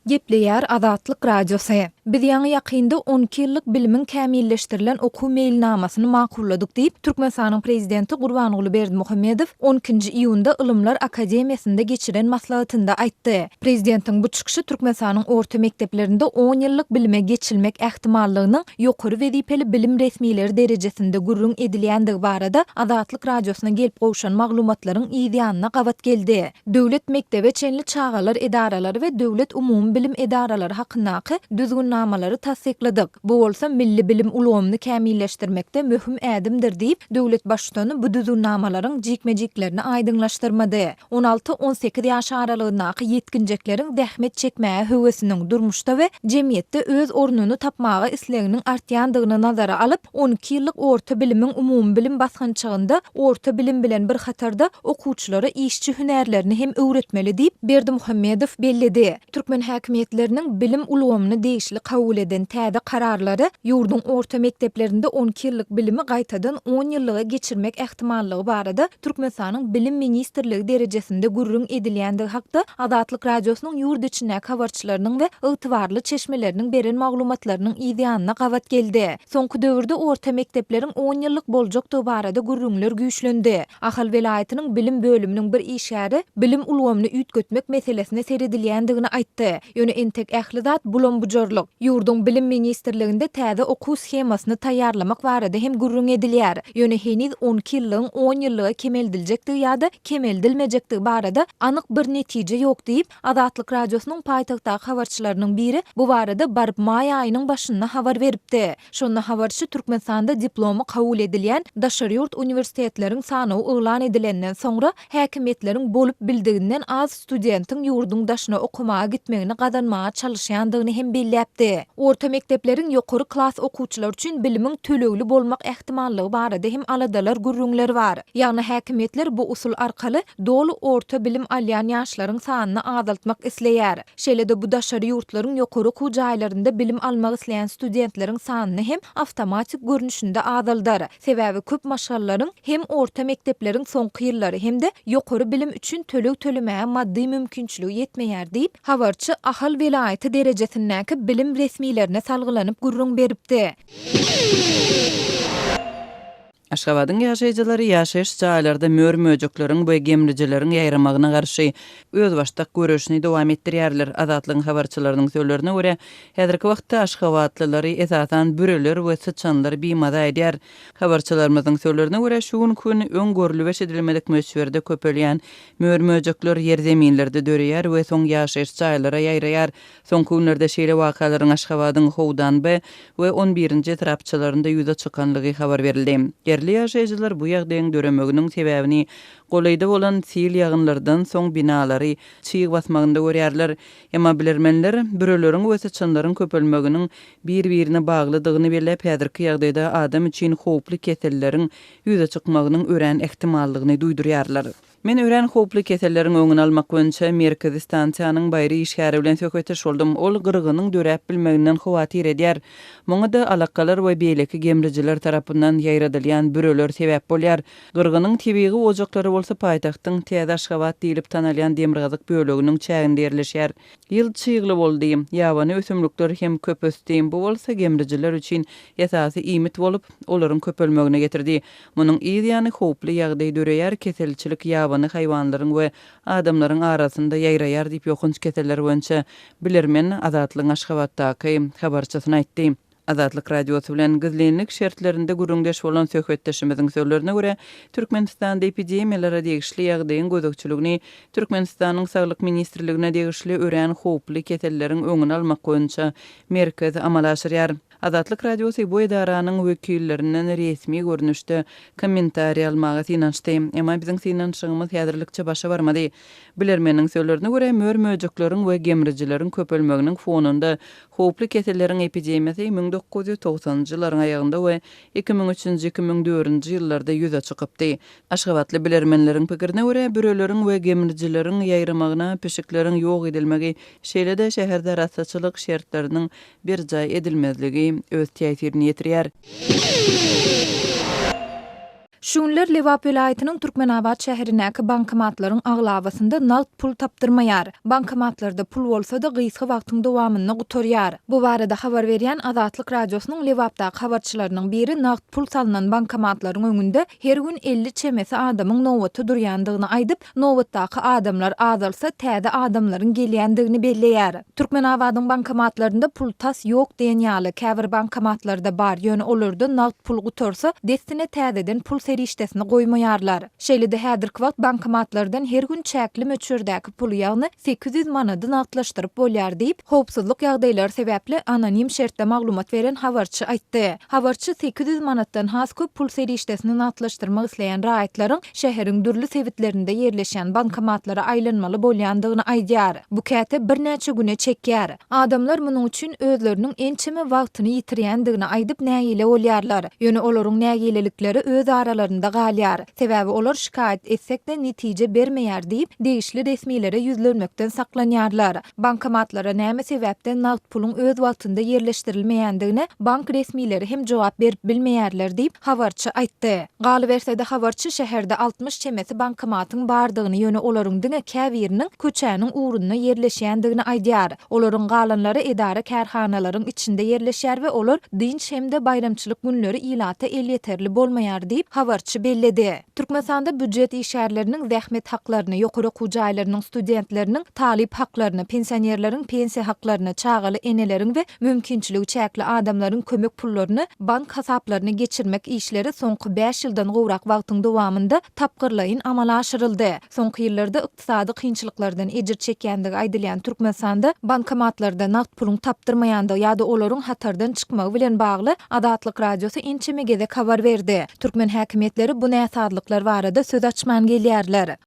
Gepleýär Azatlyk Radiosy. Biz ýaňy-ýakynda 12 ýyllyk bilimiň kämilleşdirilen okuw meýilnamasyny makulladyk diýip, Türkmenistanyň Prezidenti Gurbanguly Berdimuhamedow on ikinji iýunda Ylymlar akademiýasynda geçiren maslahatynda aýtdy. Prezidentiň bu çykyşy Türkmenistanyň orta mekdeplerinde on ýyllyk bilime geçilmek ähtimallygynyň ýokary wezipeli bilim resmileri derejesinde gürrüň edilýändigi barada Azatlyk Radiosyna gelip gowşan maglumatlaryň yz ýanyna gabat geldi. Döwlet mekdebe çenli çagalar edaralary we döwlet umumybilim edaralary hakyndaky Düzgünnamalary tassykladyk. Bu bolsa milli bilim ulgamyny kämilleşdirmekde möhüm ädimdir diýip, döwlet Baştutany bu düzgünnamalaryň jikme-jiklerini aýdyňlaşdyrmady. On alty-on sekiz ýaş aralygyndaky ýetginjekleriň zähmet çekmäge höwesiniň, durmuşda we jemgyýetde öz ornuny tapmaga isleginiň artýandygyny nazara alyp, 12 ýyllyk orta bilimiň umumybilim basgançagynda orta bilim bilen bir hatarda okuwçylara işçi hünärlerini hem öwretmeli diýip, Berdimuhamedow belledi. Türkmen häkimiýetleriniň bilim ulgamyny degişli kabul eden täze kararlary ýurduň orta mekdeplerinde 12 ýyllyk bilimi gaýtadan on ýyllyga geçirmek ähtimallygy barada Türkmenistanyň Bilim ministrligi derejesinde gürrüň edilýändigi hakda Azatlyk Radiosynyň ýurt içindäki habarçylarynyň we ygtybarly çeşmeleriniň beren maglumatlarynyň yz ýanyna gabat geldi. Soňky döwürde orta mekdepleriň on ýyllyk boljakdygy barada gürrüňler güýçlendi. Ahal welaýatynyň bilim bölüminiň bir işgäri bilim ulgamyny üýtgetmek meselesine seredilýändigini aýtdy. Ýöne entek ähli zat bulam-bujarlyk. Ýurduň Bilim ministrliginde täze okuw shemasyny taýýarlamak barada hem gürrüň edilýär. Ýöne heniz 12 ýyllygyň on ýyllyga kemeldiljekdigi ýa-da kemeldilmejekdigi barada anyk bir netije ýok diýip, Azatlyk Radiosynyň paýtagtdaky habarçylarynyň biri bu barada baryp maý aýynyň başynda habar beripdi. Şonda habarçy Türkmenistanda diplomy kabul edilýän daşary ýurt uniwersitetleriň sanawy yglan edilenden soňra, häkimiýetleriň bolup bildiginden az studentiň ýurduň daşyna okamaga gitmegini gazanmaga çalyşýandygyny hem belläpdi. Orta mekdepleriň ýokary klas okuwçylary üçin bilimiň tölegli bolmak ähtimallygy barada hem aladalar, gürrüňler bar. Ýagny häkimiýetler bu usul arkaly doly orta bilim alýan ýaşlaryň sanyny azaltmak isleýär. Şeýle-de bu daşary ýurtlaryň ýokary okuw jaýlarynda bilim almak isleýän studentleriň sanyny hem awtomatik görnüşinde azaldar. Sebäbi köp maşgalalaryň hem orta mekdepleriň soňky ýyllary hem-de ýokary bilim üçin töleg tölemäge maddy mümkinçiligi ýetmeýär diýip, habarçy Ahal welaýaty derejesindäki bilim resmilerine salgylanyp gürrüň beripdi. Aşgabadyň ýaşaýjylary ýaşaýyş jaýlarda mör-möjekleriň we gemrijileriň ýaýramagyna garşy özbaşdak göreşini dowam etdirýärler. Azatlygyň habarçylarynyň sözlerine görä, häzirki wagtda aşgabatlylary esasan büreler we syçanlar bimaza edýär. Habarçylarymyzyň sözlerine görä, şu günki gün öň görlüp-eşidilmedik möçberde köpelýän mör-möjekler ýerzeminlerde döreýär we soň ýaşaýyş jaýlara ýaýraýar. Soňky günlerde şeýle wakalaryň Aşgabadyň Howdanbe we on birinji etrapçalarynda ýüze çykanlygy habar berildi. Ýerli ýaşaýjylar bu ýagdaýyň döremeginiň sebäbini golaýda bolan sil ýagynlardan soň binalary çyg basmagynda görýärler. Emma bilermenler büreleriň we syçanlaryň köpelmeginiň bir-birine baglydygyny belläp, häzirki ýagdaýda adam üçin howply keselleriň ýüze çykmagynyň örän ähtimallygyny duýdurýarlar. Men örän howply keselleriň öňüni almak boýunça merkezi stansiýanyň baýry işgäri bilen söhbetdeş boldum. Ol gyrgynyň döräp bilmeginden howatyr edýär. Muňa-da alakalar we beýleki gemrijiler tarapyndan ýaýradylýan büreler sebäp bolýar. Gyrgynyň tebigy ojaklary bolsa paýtagtyň Täze Aşgabat diýlip tanalýan demirgazyk böleginiň çäginde ýerleşýär. Ýyl çygly boldy. Ýabany ösümlikler hem köp ösdi. Bu bolsa gemrijiler üçin esasy iýmit bolup, olaryň köpelmegine getirdi. Munuň yz ýany howply ýagdaý döreýär, keselçilik ýabany haýwanlaryň we adamlaryň arasynda ýaýraýar diýip, ýokanç keseller boýunça bilermen Azatlygyň Aşgabatdaky habarçysyna aýtdy. Azatlyk Radiosy bilen gizlinlik şertlerinde gürrüňdeş bolan söhbetdeşimiziň sözlerine görä, Türkmenistanda epidemiýalara degişli ýagdaýyň gözegçiligini Türkmenistanyň Saglyk ministrligine degişli örän howply keselleriň öňüni almak boýunça merkez amala aşyrýar. Azatlyk Radiosy bu edaranyň wekillerinden resmi görnüşde kommentariý almaga synanyşdy. Emma biziň synanyşygymyz häzirlikçe başa barmady. Bilermeniň sözlerine görä, mör-möjekleriň we gemrijileriň köpelmeginiň fonunda Howply keselleriň epidemiýasy 1990-njy ýyllaryň aýagynda we 2003-nji, 2004-nji ýyllarda ýüze çykypdy. Aşgabatly bilermenleriň pikirine görä, büreleriň we gemrijileriň ýaýramagyna pişikleriň ýok edilmegi, şeýle-de şäherde arassaçylyk şertleriniň berjaý edilmezligi öz täsirini ýetirýär. Şu günler Lebap welaýatynyň Türkmenabat şäherindäki bankomatlaryň aglabasynda nagt pul tapdyrmaýar. Bankomatlarda pul bolsa-da gysga wagtyň dowamynda gutarýar. Bu barada habar berýän Azatlyk Radiosynyň Lebapdaky habarçylarynyň biri nagt pul salnan bankomatlaryň öňünde her gün 50 çemesi adamyň nobata durýandygyny aýdyp, Nobatdaky adamlar azalsa, täze adamlaryň gelýändigini belleýär. Türkmenabadyň bankomatlarynda pul tas ýok diýen ýaly, käbir bankomatlarda bar, ýöne olarda nagt pul gutarsa, dessine täzeden pul serişdesini goýmaýarlar. Şeýle-de häzirki wagt bankomatlardan her gün çäkli möçberdäki puly, ýagny 800 manady nagtlaşdyryp bolýar diýip, howpsuzlyk ýagdaýlary sebäpli anonim şertde maglumat beren habarçy aýtdy. Habarçy 800 manatdan has köp pul serişdesini nagtlaşdyrmak isleýän raýatlaryň şäheriň dürli sebitlerinde ýerleşýän bankomatlara aýlanmaly bolýandygyny aýdýar. Bu käte birnäçe güne çekýär. Adamlar munuň üçin özleriniň ençeme wagtyny ýitirýändigini aýdyp nägile bolýarlar. Ýöne olaryň nägilelikleri öz aralarynda galýar. Sebäbi olar şikaýat etsek-de netije bermeýär diýip, degişli resmilere ýüzlenmekden saklanýarlar. Bankomatlara näme sebäpden nagt puluň öz wagtynda ýerleşdirilmeýändigine bank resmileri hem jogap berip bilmeýärler diýip, habarçy aýtdy. Galyberse-de, habarçy şäherde 60 çemesi bankomatyň bardygyny, ýöne olaryň diňe käbiriniň köçäniň ugrunda ýerleşýändigini aýdýar. Olaryň galanlary edara-kärhanalaryň içinde ýerleşýär we olar dynç hem-de baýramçylyk günleri ilata elýeterli bolmaýar diýip, habarçy belledi. Türkmenistanda býujet işgärleriniň zähmet haklaryny, ýokary okuw jaýlarynyň studentleriniň talyp haklaryny, pensionerleriň pensiýa haklaryny, çagaly eneleriň we mümkinçiligi çäkli adamlaryň kömek pullaryny bank hasaplaryna geçirmek işleri soňky bäş ýyldan gowrak wagtyň dowamynda tapgyrlaýyn amala aşyryldy. Soňky ýyllarda ykdysady kynçylyklardan ejir çekýändigi aýdylýan Türkmenistanda bankomatlarda nagt puluň tapdyrmaýandygy ýa-da olaryň hatardan çykmagy bilen bagly Azatlyk Radiosy ençeme gezek habar berdi. Türkmen häkimiýetleri bu näsazlyklar barada söz açman gelýärler.